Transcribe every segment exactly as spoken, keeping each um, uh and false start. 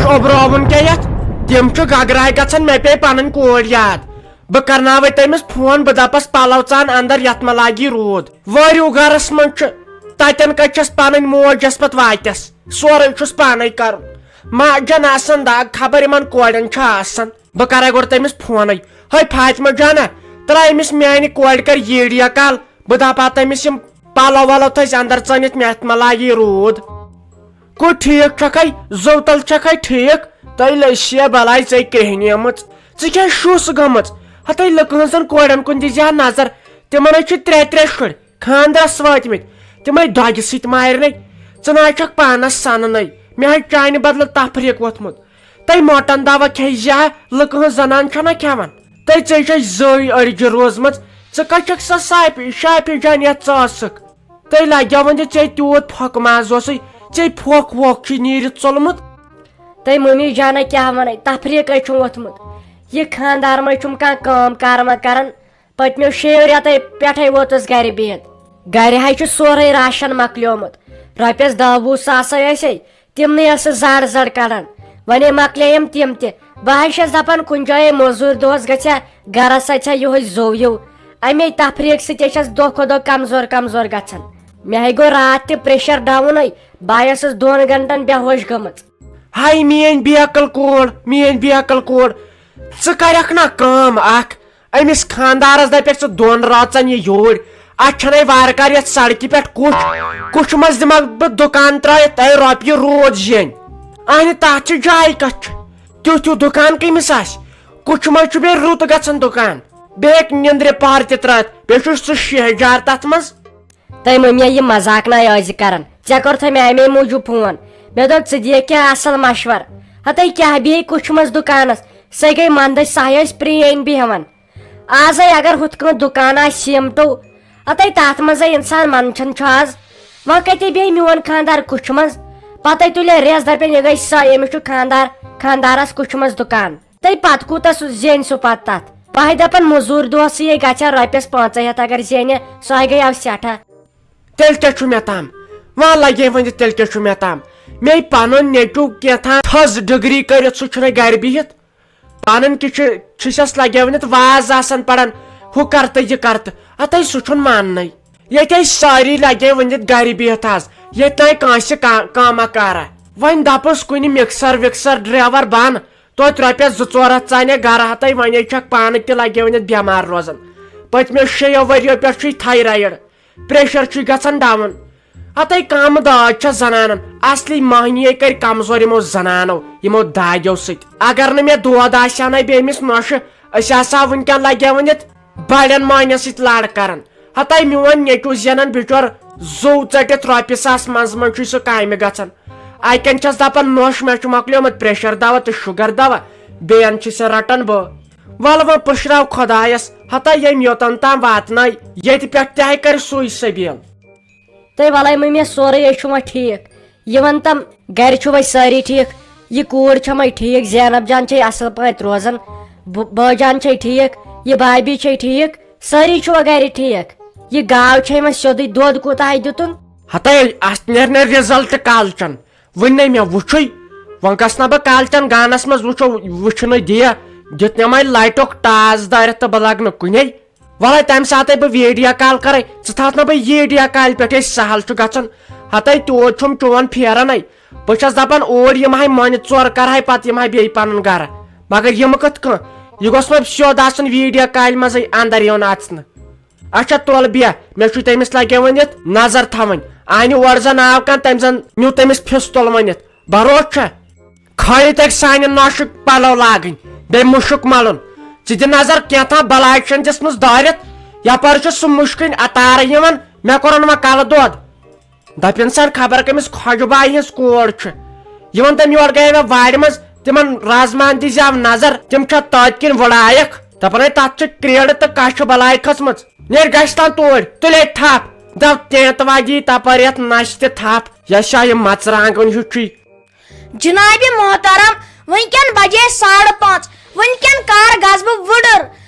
اوٚبراوُن کیٛاہ یتھ؟ تِم چھِ گگراے گژھان، مےٚ پیٚیہِ پنٕنۍ کوٗر یاد۔ بہٕ کرناوے تٔمِس فون، بہٕ دپس پلو ژان اندر، یتھ مہ لاگی روٗد۔ وٲرِو گرس منٛز چھُ، تتٮ۪ن کتہِ چھس پنٕنۍ موج یس پتہٕ واتٮ۪س؟ سورُے چھُس پانے کرُن۔ ماجن آسان دگ، خبر یِمن کورٮ۪ن چھا آسان۔ بہٕ کرے گۄڈٕ تٔمِس فونٕے۔ ہے فاطمہ جانہ، ترٛاو أمِس میانہِ کورِ کرِ ییٖڈیا کال۔ بہٕ دپہٕ ہا تٔمِس یِم پلو ولو تھٲوزِ اندر ژٲنِتھ، مےٚ اَتھِ مہ لاگہِ یہِ روٗد۔ گوٚو ٹھیٖک چھکھے، زوتل چھکھے ٹھیٖک؟ تۄہہِ لٔج شے بلاے، ژےٚ کرٛیٚہنیمٕژ۔ ژٕ کیٛاہ شُس گٔمٕژ؟ ہتٲے لُکہٕ ہٕنٛزن کورٮ۪ن کُن دِزِ ہا نظر، تِمن ہے چھِ ترٛےٚ ترٛےٚ شُرۍ۔ خاندرس وٲتمٕتۍ، تِمے دۄگہِ سۭتۍ مارنَے۔ ژٕ نہ حظ چھکھ پانس سننَے، مےٚ حظ چانہِ بدلہٕ تفریٖق ووٚتھمُت۔ تۄہہِ موٹن دوا کھیٚیہِ زِ ہا، لُکہٕ ہٕنٛز زنان چھنہ کھٮ۪وان؟ تۄہہِ ژےٚ چھے زٲوۍ أڑجہِ روزمٕژ، ژٕ کتہِ چھکھ سۄ ساپی شاپی جان یتھ ژٕ ٲسٕکھ؟ تۄہہِ لگیو وۄنۍ زِ ژےٚ تیوٗت پھۄکہٕ ماز اوسُے، ژےٚ پھۄکھ وۄکھ چھُے نیٖرِتھ ژوٚلمُت۔ تۄہہِ مٔمی جانہ کیٛاہ ونَے، تفریٖقے چھُم ووٚتھمُت۔ یہِ خاندار ما چھُم کانٛہہ کٲم کار ما کران؟ پٔتمیو شیٚیو رٮ۪تَے پٮ۪ٹھَے ووتُس گَرِ بِہِتھ۔ گَرِ حظ چھُ سورُے راشن مۄکلیومُت۔ رۄپیَس دَہ وُہ ساسَے ٲسے، تِمنٕے ٲسٕس زَڑ زَڑ کَڑان۔ وۄنۍ مۄکلییَم تِم تہِ۔ بہٕ حظ چھَس دَپان کُنہِ جایے موٚزوٗرۍ دۄہَس گژھِ ہا، گَرَس اَژِ ہا یِہوٚے زوٚو ہیوٗ۔ اَمے تفریٖق سۭتۍ چھَس دۄہ کھۄتہٕ دۄہ کمزور کمزور گژھان۔ مےٚ ہے گوٚو راتھ تہِ پریشر ڈاوُنٕے، بہٕ آیَسَس دۄن گھنٹَن بے ہوش گٔمٕژ۔ ہاے میٲنۍ بیکل کوٗر، میٲنۍ بیکل کوٗر، ژٕ کرکھ نا کٲم اکھ؟ أمِس خاندارس دپکھ ژٕ دۄن رٲژن یہِ یوٗرۍ۔ اتھ چھنَے وارٕ کارٕ یتھ سڑکہِ پٮ۪ٹھ کُٹھ۔ کُٹھِ منٛز دِمکھ بہٕ دُکان ترٲیِتھ، تۄہہِ رۄپیہِ روٗد زینۍ۔ اہنہِ تتھ چھِ جاے کتھ چھِ؟ تیُتھ ہیوٗ دُکان کٔمِس آسہِ؟ کُٹھِ منٛز چھُ بیٚیہِ رُت گژھان دُکان۔ بیٚیہِ ہیٚکہِ نیٚنٛدرِ پہر تہِ ترٲیِتھ، بیٚیہِ چھُ سُہ شیہجار تتھ منٛز۔ تۄہہِ مٔمی یہِ مذاق نہ ٲسۍ کران، ژےٚ کوٚرتھے مےٚ امے موٗجوٗب فون۔ مےٚ دوٚپ ژٕ دِیکھ کینٛہہ اصل مشور۔ ہتے کیٛاہ بیٚیہِ کُٹھِ منٛز دُکانس، سۄے گٔے منٛدٕچ، سۄے ٲسۍ پرٛٲنۍ بیٚہوان۔ آزے اگر ہُتھ کٲنٛٹھۍ دُکان آسہِ سیٖمٹو، ہتے تتھ منٛزے انسان منٛدچھان چھُ آز۔ وۄنۍ کتے بیٚہہِ میون خاندار کُٹھِ منٛز؟ پتے تُلہِ رٮ۪س دپن یہِ گٔے سۄ، أمِس چھُ خاندار، خاندارس کُٹھِ منٛز دُکان۔ تہٕ پتہٕ کوٗتاہ سُہ زینہِ سُہ پتہٕ تتھ؟ پہہِ دپان موٚزوٗرۍ دۄہسٕے ہے گژھِ ہا رۄپیس پانٛژے ہتھ اگر زینہِ، سۄ ہے گٔیو سٮ۪ٹھاہ۔ تیٚلہِ کیٛاہ چھُ مےٚ تام؟ وۄنۍ لگے ؤنِتھ، تیٚلہِ کیٛاہ چھُ مےٚ تام؟ مے پنُن نیٚچو کینٛہہ تام تھٔز ڈگری کٔرِتھ، سُہ چھُنہٕ گرِ بِہِتھ۔ پنُن کہِ چھُ، چھُسٮ۪س لگے ؤنِتھ واز آسان پران، ہُہ کر تہٕ یہِ کر تہٕ، ہتے سُہ چھُنہٕ ماننٕے۔ ییٚتہِ ٲسۍ سٲری لگے ؤنِتھ گرِ بِہِتھ آز، ییٚتہِ نَے کٲنٛسہِ کا-، کٲمہ کارا۔ وۄنۍ دپُس کُنہِ مکسر وکسر ڈرایور بن، توتہِ رۄپیس زٕ ژور ہتھ ژانہِ گرٕ ہتے، وۄنۍ چھکھ پانہٕ تہِ لگے ؤنِتھ بٮ۪مار روزان۔ پٔتمیو شیٚیو ؤرِیو پٮ۪ٹھ چھُے تھایرایڈ، پریشر چھُے گژھان ڈاوُن۔ ہتے کم داج چھس زنانن، اصلی مہنیے کرِ کمزور یِمو زنانو، یِمو دادیو سۭتۍ۔ اگر نہٕ مےٚ دود آسہِ ہا نَے بیٚیہِ أمِس نۄشہِ، أسۍ آسہٕ ہا وٕنکٮ۪ن لگے ؤنِتھ بڑٮ۪ن مہنٮ۪ن سۭتۍ لڑ کران۔ ہتے میون نیٚچو زینان بچور زُو ژٔٹِتھ رۄپیہِ ساس منٛز منٛز چھُے سُہ کامہِ گژھان۔ اَکہِ کَنہِ چھَس دَپان نوٚش مےٚ چھُ مۄکلیومُت pressure دوا تہٕ sugar دوا، بیٚیَن چھِ سۄ رَٹان بہٕ۔ وَلہٕ وۄنۍ پُشراو خۄدایَس، ہتا ییٚمۍ یوٚتَن تام واتنٲے، ییٚتہِ پٮ۪ٹھ تہِ ہَے کَرِ سُے سبیٖل۔ تہٕ وَلَے مٔمی سورُے ہے چھُ وۄنۍ ٹھیٖک۔ یہِ وَن تَم گَرِ چھُ وۄنۍ سٲری ٹھیٖک؟ یہِ کوٗر چھےٚ وۄنۍ ٹھیٖک؟ زینب جان چھے اَصٕل پٲٹھۍ روزان؟ بہٕ-، بٲجان چھے ٹھیٖک؟ یہِ بھابھی چھے ٹھیٖک؟ سٲری چھِوا گرِ ٹھیٖک؟ یہِ گاو چھے وۄنۍ سیوٚدُے، دۄد کوٗتاہ ہے دیُتُن؟ ہتے، اتھ نیرِ نہٕ result کالچن۔ وُنہِ نے مےٚ وُچھُے۔ وۄنۍ گژھٕ نا بہٕ کالچن گانس منٛز وُچھو، وُچھُنہٕ دِیا۔ دیُت مےٚ وۄنۍ لایٹُک ٹاس دٲرِتھ تہٕ بہٕ لگہٕ نہٕ کُنے۔ وَلَے تَمہِ ساتَے بہٕ video call کَرَے، ژٕ تھاوَتھ نا بہٕ یہِ video call پٮ۪ٹھٕے، سہل چھُ گژھان۔ ہَتَے تیوٗت چھُم چون پھیرَنَے۔ بہٕ چھَس دَپان اوٗرۍ یِمہٕ ہَے مۄنہِ ژور، کَرٕ ہَے پَتہٕ یِمہٕ ہَے بیٚیہِ پَنُن گَرٕ۔ مگر یِمہٕ کِتھ کٔنۍ؟ یہِ گوٚژھ مےٚ سیوٚد آسُن video call منٛزٕے اَندَر یُن اَژنہٕ۔ اچھا تُل بیٚہہ، مےٚ چھُے تٔمِس لَگے ؤنِتھ نظر تھاوٕنۍ۔ اَنہِ اورٕ زَن آو کانٛہہ، تٔمۍ زَن نیوٗ تٔمِس پھِستول ؤنِتھ۔ بروسہٕ چھا؟ خٲلی تَگہِ سانہِ نۄشہِ پَلو لاگٕنۍ، بیٚیہِ مُشُک مَلُن۔ ژٕ دِ نظر، کینٛہہ تام بَلاے چھَن دِژمٕژ دٲرِتھ۔ یَپٲرۍ چھُ سُہ مُشکِنۍ اَتارٕ یِوان، مےٚ کوٚرُن وۄنۍ کَلہٕ دود۔ دَپٮ۪ن سَر خبر کٔمِس خۄجہٕ بایہِ ہِنٛز کور چھِ۔ یِوان تٔمۍ یورٕ گٔیے مےٚ وارِ منٛز، تِمَن رازماہَن دِژیو نظر، تِم چھا تٔتۍ کِنۍ وٕڑایَکھ؟ دَپان ہے تَتھ چھِ کرٛیڈٕ تہٕ کَچھِ بَلاے کھٔژمٕژ۔ نیرِ گژھِ تَن توٗرۍ، تُلے تھَپھ۔ دَپ تینٛتہٕ وَدی تَپٲرۍ یَتھ نَشہِ تہِ تھَپھ، یہِ چھا یہِ مَژرانٛگَن ہیوٗ چھُے؟ جناب محترم، وٕنکٮ۪ن بجے ساڑٕ پانٛژھ۔ وٕنکٮ۪ن کر گژھٕ بہٕ وٕڈٕر؟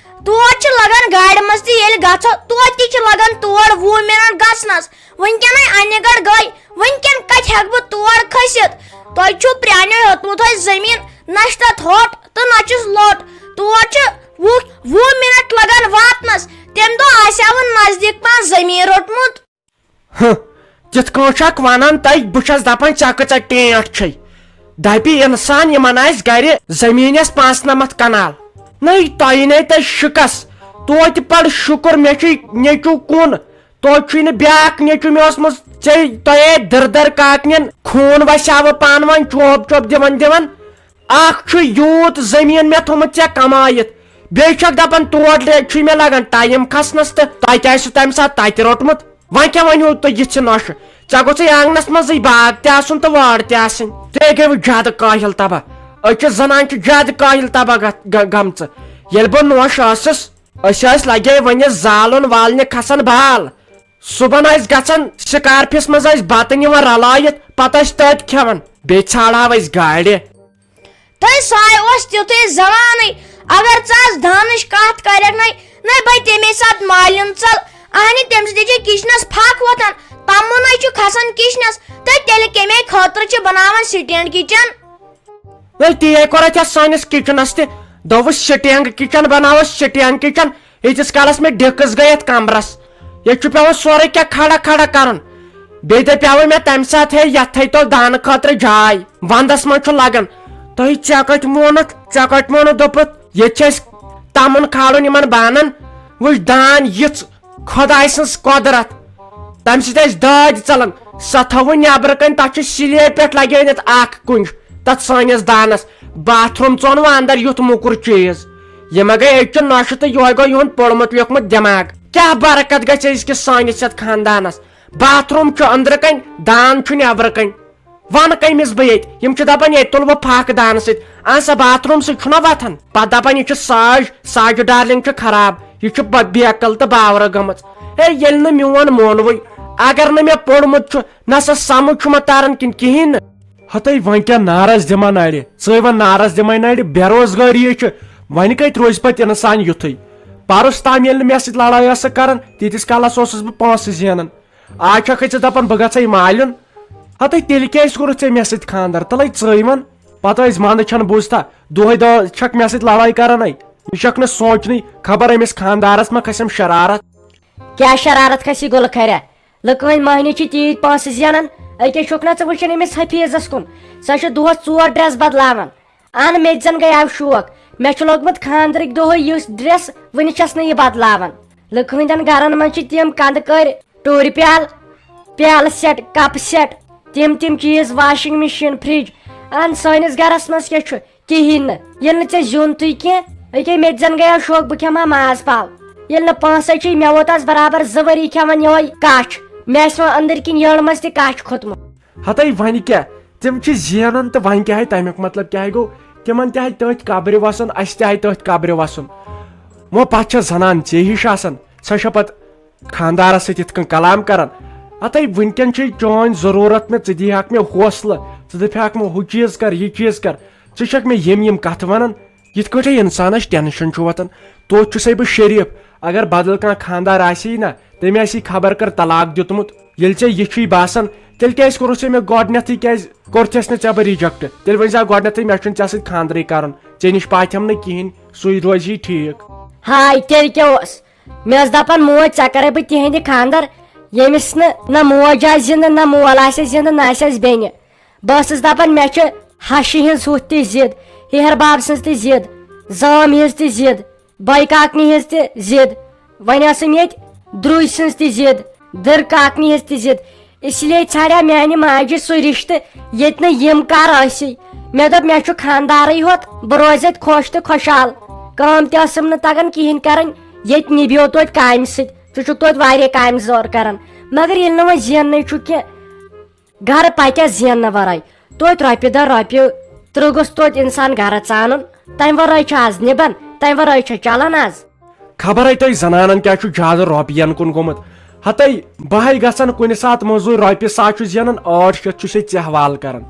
تور چھِ لگان گاڑِ منٛز تہِ ییٚلہِ گژھو، توتہِ تہِ چھِ لگان تور وُہ منٹ گژھنس۔ وٕنکٮ۪نٕے انہِ گڑھ گٔے، وٕنکٮ۪ن کتہِ ہٮ۪کہٕ بہٕ تور کھٔسِتھ؟ تۄہہِ چھُو پرٛانیو ہیوٚتمُت اَسہِ زٔمیٖن، نہ چھُ تَتھ ہوٚٹ تہٕ نہ چھُس لوٚٹ۔ تور چھِ وُہ، وُہ مِنٹ لَگان واتنَس۔ تَمہِ دۄہ آسہِ ہا وۄنۍ نزدیٖک پَہَن زٔمیٖن روٚٹمُت۔ ہہ، تِتھ کٲٹھۍ چھکھ ونان تۄہہِ، بہٕ چھس دپان ژےٚ کۭژاہ ٹینٹھ چھے۔ دپہِ انسان یِمن آسہِ گرِ زٔمیٖنس پانٛژھ نمتھ کنال۔ نٔے تۄہہِ نے تۄہہِ شِکس۔ توتہِ پڑ شُکر مےٚ چھُے نیٚچو کُن۔ توتہِ چھُے نہٕ بیاکھ نیٚچو مےٚ اوسمُت ژےٚ، تۄہے دٕردر کاکنٮ۪ن خوٗن وسیاوٕ پانہٕ ؤنۍ چوب چوب دِوان دِوان۔ اکھ چھُ یوٗت زٔمیٖن مےٚ تھوٚمُت ژےٚ کمٲیِتھ، بیٚیہِ چھکھ دپان تور لے-، چھُے مےٚ لگان ٹایم کھسنس تہٕ تۄہہِ تہِ آسِوٕ تمہِ ساتہٕ تتہِ روٚٹمُت۔ وۄنۍ کیٛاہ ونیو تۄہہِ یِژھِ نۄشہِ؟ ژےٚ گوٚژھُے آنگنس منٛزٕے باغ تہِ آسُن تہٕ وٲر تہِ آسٕنۍ۔ ژےٚ گٔیوٕ زیادٕ کٲہِل تباہ۔ أکِس زنانہِ چھِ زیادٕ کٲہِل تباہ گژھ-، گ-، گٔمژٕ۔ ییٚلہِ بہٕ نۄش ٲسٕس، أسۍ ٲسۍ لگے وۄنۍ زالُن والنہِ کھسان بال۔ صُبحن ٲسۍ گژھان سکارفس منٛز ٲسۍ بتہٕ نِوان رلٲیِتھ، پتہٕ ٲسۍ تٔتۍ کھٮ۪وان، بیٚیہِ ژھانڈہاو أسۍ گاڑِ۔ تہٕ سُہ اوس تیُتھُے زمانٕے، اگر ژٕ آز دانٕچ کتھ کرکھ نے، نے بے تمے ساتہٕ مالیُن ژل، اہنہِ تمہِ سۭتۍ چھِ کچنس پھکھ وۄتھان، تمُن ہے چھُ کھسان کچنس، تہٕ تیٚلہِ کمے خٲطرٕ چھِ بناوان سٹینڈ کچن؟ ہے، تی ہے کوٚر اَتہِ یَتھ سٲنِس کچنس تہِ۔ دوٚپُس، سٹینگ کچن بناوو، سٹینگ کچن۔ ییٖتِس کالس مےٚ ڈِکس گٔے یَتھ کمرس۔ ییٚتہِ چھُ پٮ۪وان سورُے کینٛہہ کھڑا کھڑا کرُن۔ بیٚیہِ دَپیٛاوُے مےٚ تَمہِ ساتہٕ، ہے، یَتھ تھٲیتو دانہٕ خٲطرٕ جاے۔ ونٛدس منٛز چھُ لگان۔ تۄہہِ ژےٚ کتہِ مونُتھ؟ ژےٚ کتہِ مونُتھ دوٚپُتھ، ییٚتہِ چھِ اَسہِ تَمُن کھالُن یِمن بانن؟ وٕچھ دان یِژھ۔ خۄداے سٕنٛز قۄدرت۔ تَمہِ سۭتۍ ٲسۍ دٲدۍ ژَلان۔ سۄ تھٲوٕن نٮ۪برٕ کَنۍ، تَتھ چھُ سِلیب پٮ۪ٹھ لَگٲوِتھ اَکھ کُنج۔ تَتھ سٲنِس دانَس۔ باتھ روٗم ژون وۄنۍ اَندَر یُتھ موٚکُر چیٖز۔ یہِ ما گٔے أکۍ چہِ نۄشہِ تہٕ یِہوٚے گوٚو یِہُنٛد پوٚرمُت لیوٚکھمُت دٮ۪ماغ۔ کیٛاہ برکت گژھِ أزکِس سٲنِس یَتھ خاندانَس؟ باتھ روٗم چھُ أنٛدرٕ کَنۍ، دان چھُ نٮ۪برٕ کَنۍ۔ وَنہٕ کٔمِس بہٕ ییٚتہِ؟ یِم چھِ دَپان، ییٚتہِ تُلہٕ بہٕ پھَکھ دانہٕ سۭتۍ۔ اَہَن سا، باتھ روٗم سۭتۍ چھُنہ وۄتھان۔ پَتہٕ دَپان، یہِ چھِ ساج، ساجہِ ڈارلِنٛگ چھِ خراب، یہِ چھِ ب-، بیکل تہٕ باورٕ گٔمٕژ۔ ہے، ییٚلہِ نہٕ میون مونوٕے، اگر نہٕ مےٚ پوٚرمُت چھُ، نہ سا سَمٕجھ چھُ مےٚ تَران کِنہٕ کِہیٖنۍ نہٕ۔ ہَتَے وۄنۍ کیٛاہ نارَس دِمہ نَرِ؟ ژٕے وَن نارَس دِمَے نَرِ، بے روزگٲری ہے چھِ۔ وۄنۍ کَتہِ روزِ پَتہٕ اِنسان یُتھُے؟ پَرُس تام ییٚلہِ نہٕ مےٚ سۭتۍ لڑٲے ٲسٕکھ کَران، تیٖتِس کالَس اوسُس بہٕ پونٛسہٕ زینان۔ آز چھکھ ژٕ دپان بہٕ گژھے مالیُن؟ ہتے تیٚلہِ کیازِ کوٚرُتھ ژےٚ مےٚ سۭتۍ خاندر؟ تلے ژٕے وَن۔ پتہٕ ٲسۍ منٛدٕ چھَنہٕ بوٗزتھا، دۄہے دۄہ چھکھ مےٚ سۭتۍ لڑٲے کران۔ ہے، یہِ چھکھ نہٕ سونچنٕے، خبر أمِس خاندارس ما کھسٮ۪م شرارت۔ کیٛاہ شرارت کھسی گُلہٕ کھریا؟ لُکہٕ ہٕنٛدۍ مٔہنی چھِ تیٖتۍ پونٛسہٕ زینان، أکے چھُکھ نہ ژٕ وٕچھان أمِس حفیظس کُن؟ سۄ چھِ دۄہس ژور ڈرس بدلاوان۔ اہن، مےٚ تہِ زن گٔیاو شوق۔ مےٚ چھُ لوٚگمُت خاندرٕکۍ دۄہے یُس ڈرس، وٕنہِ چھس نہٕ یہِ بدلاوان۔ لُکہٕ ہٕنٛدٮ۪ن گرن منٛز چھِ تِم کندٕ کٔرۍ، ٹوٗرِ پیالہٕ، پیالہٕ سیٹ، کپ سیٹ، تِم تِم چیٖز، واشنگ مشین، فرج۔ اہن، سٲنِس گرس منٛز کیٛاہ چھُ؟ کِہیٖنۍ نہٕ۔ ییٚلہِ نہٕ ژےٚ زیُن تُے کینٛہہ، أکے مےٚ تہِ زن گٔیاو شوق، بہٕ کھٮ۪مہٕ ہا ماز پاو۔ ییٚلہِ نہٕ پونٛسے چھُے، مےٚ ووت از برابر زٕ ؤری کھٮ۪وان یِہوٚے کچھ۔ مےٚ آسہِ وۄنۍ أنٛدٕرۍ کِنۍ یٔڑ منٛز تہِ کچھ کھوٚتمُت۔ ہتے وۄنۍ کیٛاہ؟ تِم چھِ زینان تہٕ وۄنۍ کیٛاہ ہے تمیُک مطلب کیٛاہ ہے گوٚو؟ تِمن تہِ ہے تٔتھۍ قبرِ وسُن، اسہِ تہِ ہے تٔتھۍ قبرِ وسُن۔ وۄنۍ پتہٕ چھےٚ زنان ژےٚ ہِش آسان، سۄ چھےٚ پتہٕ خاندارس سۭتۍ یِتھ کٔنۍ کلام کران۔ ہتے وٕنکٮ۪ن چھے چٲنۍ ضروٗرت مےٚ، ژٕ دِیہکھ مےٚ حوصلہٕ، ژٕ دپہکھ مےٚ ہُہ چیٖز کر، یہِ چیٖز کر۔ ژٕ چھکھ مےٚ یِم یِم کتھٕ ونان، یِتھ کٲٹھۍ انسانس ٹینشن چھُ وۄتھان۔ توتہِ چھُسے بہٕ شریف، اگر بدل کانٛہہ خاندار آسہِ ہی نہ، تٔمۍ آسہِ یہِ خبر کر طلاق دیُتمُت۔ ییٚلہِ ژےٚ یہِ چھُے باسان، تیٚلہِ کیٛازِ کوٚرُتھ ژےٚ مےٚ گۄڈٕنٮ۪تھٕے، کیٛازِ کوٚرتھس نہٕ ژےٚ بہٕ reject؟ تیٚلہِ ؤنۍ زِ گۄڈٕنٮ۪تھٕے، مےٚ چھُنہٕ ژےٚ سۭتۍ خاندرٕے کرُن، ژےٚ نِش پاتھٮ۪م نہٕ کِہیٖنۍ، سُے روزِ ٹھیٖک۔ ہاے، تیٚلہِ کیٛاہ اوس؟ مےٚ ٲس دپان موج، ژےٚ کرے بہٕ تِہنٛدِ خاندر، ییٚمِس نہٕ نہ موج آسہِ زِندٕ، نہ مول آسہِ زِندٕ، نہ آسٮ۪س بیٚنہِ۔ بہٕ ٲسٕس دپان، مےٚ چھِ ہشہِ ہٕنٛز ہُتھ تہِ ضد، ہیہر باب سٕنٛز تہِ ضد، زٲم ہٕنٛز تہِ ضد، بٲے کاکنہِ ہٕنٛز تہِ ضد۔ وۄنۍ ٲسٕم ییٚتہِ درُے سٕنٛز تہِ ضد، دٕر کاکنہِ ہٕنٛز تہِ ضد۔ اس لیے ژھانڈیو میانہِ ماجہِ سُہ رشتہٕ، ییٚتہِ نہٕ یِم کار ٲسی۔ مےٚ دوٚپ، مےٚ چھُ خاندارٕے ہوت، بہٕ روزٕ ییٚتہِ خۄش تہٕ خۄشحال۔ کٲم تہِ ٲسٕم نہٕ تگان کِہیٖنۍ کرٕنۍ، ییٚتہِ نِبیو توتہِ کامہِ سۭتۍ۔ ژٕ چھُکھ توتہِ واریاہ کامہِ زٲر کران، مگر ییٚلہِ نہٕ وۄنۍ زیننٕے چھُ کینٛہہ، گرٕ پکہِ زیننہٕ ورٲے۔ توتہِ رۄپیہِ دہ رۄپیہِ ترٕٛہ گوٚژھ توتہِ انسان گرٕ ژانُن۔ تمہِ ورٲے چھُ از نِبان، تمہِ ورٲے چھا چلان از؟ خبر ہے تۄہہِ زنانن کیٛاہ چھُ زیادٕ رۄپین کُن گوٚمُت۔ ہتے، بہٕ ہے گژھن کُنہِ ساتہٕ مٔزوٗرۍ، رۄپیہِ ساس چھُ زینان، ٲٹھ شیٚتھ چھُ سے ژےٚ حوالہٕ کران۔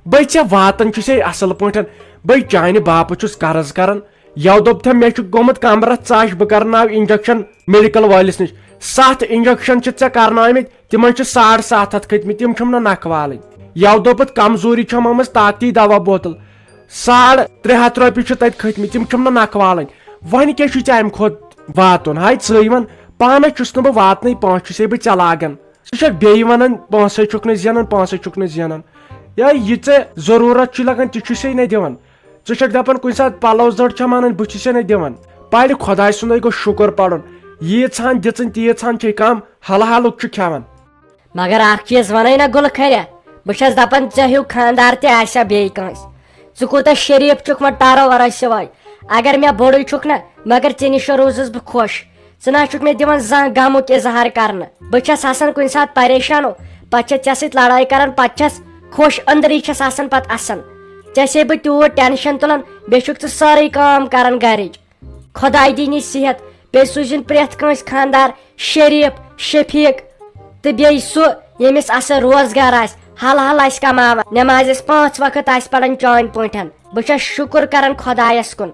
بٔے ژےٚ واتان چھُ سے اصل پٲٹھۍ، بٔے چانہِ باپتھ چھُس قرض کران۔ یَوٕ دوٚپ تٔمۍ، مےٚ چھُ گوٚمُت کمرس ژَچ، بہٕ کرناو injection medical وٲلِس نِش۔ ستھ injection چھِ ژےٚ کرنٲومٕتۍ، تِمن چھِ ساڑ ستھ ہتھ کھٔتمٕتۍ، تِم چھِم نہٕ نکھٕ والٕنۍ۔ یَوٕ دوٚپُتھ کمزوری چھم آمٕژ، طاقتی دوا بوتل۔ ساڑ ترٛےٚ ہتھ رۄپیہِ چھِ تتہِ کھٔتۍ مٕتۍ، تِم چھِم نہٕ نکھوالٕنۍ۔ وۄنۍ کیٛاہ چھُے ژےٚ امہِ کھۄتہٕ واتُن؟ ہاے ژٕے وَن، پانس چھُس نہٕ بہٕ واتنٕے، پانس چھُسے بہٕ ژےٚ لاگان۔ ژٕ چھکھ بیٚیہِ ونان پونسے چھُکھ نہٕ زینان، پونسے چھُکھ نہٕ زینان۔ یا یہِ ژےٚ ضروٗرت چھُے لگان تہِ چھُسے نہٕ دِوان۔ ژٕ چھکھ دپان کُنہِ ساتہٕ پلو زٔٹ چھم انٕنۍ، بہٕ چھُسے نہٕ دِوان۔ پرِ خۄداے سُنٛدے گوٚو شُکر پرُن، ییٖژ ہن دِژٕنۍ تیٖژ ہن چھے کم، ہلہٕ ہلُک چھُ کھٮ۪وان۔ مگر اکھ چیٖز ونے نا گُلہٕ کھریا، بہٕ چھس دپان ژےٚ ہیوٗ خاندار تہِ آسہِ ہا بیٚیہِ کٲنٛسہِ۔ ژٕ کوٗتاہ شریٖف چھُکھ وۄنۍ ٹارو ورٲے سِوٲے۔ اگر مےٚ بوٚڑُے چھُکھ نا، مگر ژےٚ نِش روٗزُس بہٕ خۄش۔ ژٕ نہ چھُکھ مےٚ دِوان زانٛہہ غمُک اظہار کرنہٕ۔ بہٕ چھس آسان کُنہِ ساتہٕ پریشانو، پتہٕ چھس ژےٚ سۭتۍ لڑٲے کران، پتہٕ چھس خۄش، أنٛدری چھس آسان پتہٕ اسان۔ ژےٚ چھے بہٕ تیوٗت ٹینشن تُلان، بیٚیہِ چھُکھ ژٕ سٲرٕے کٲم کران گرِچ۔ خۄداے دِنی صحت، بیٚیہِ سوٗزِن پرٛٮ۪تھ کٲنٛسہِ خاندار شریٖف، شفیٖق تہٕ بیٚیہِ سُہ ییٚمِس اصل روزگار آسہِ، حلال آسہِ کماوان، نٮ۪مازِ آسہِ پانٛژھ وقت آسہِ پران چٲنۍ پٲٹھۍ۔ بہٕ چھس شُکر کران خۄدایس کُن۔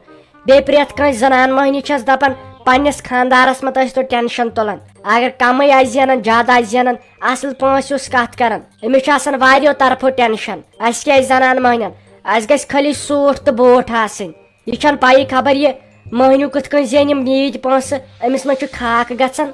بیٚیہِ پرٛٮ۪تھ کٲنٛسہِ زنان مۄہنی چھس دپان، پننِس خاندارس مہ ٲسۍ تو ٹینشن تُلان۔ اگر کمٕے آسہِ زینان، زیادٕ آسہِ زینان، اصل پٲنٛسہِ اوس کتھ کران، أمِس چھُ آسان واریاہو طرفو ٹینشن۔ اسہِ کیٛازِ زنان مۄہنٮ۪ن؟ اسہِ گژھِ خٲلی سوٗٹ تہٕ بوٗٹھ آسٕنۍ۔ یہِ چھَنہٕ پَیی خبر یہِ مٔہنیوٗ کِتھ کٔنۍ زینہِ یِم نیٖج پونٛسہٕ، أمِس منٛز چھُ خاکھ گژھان۔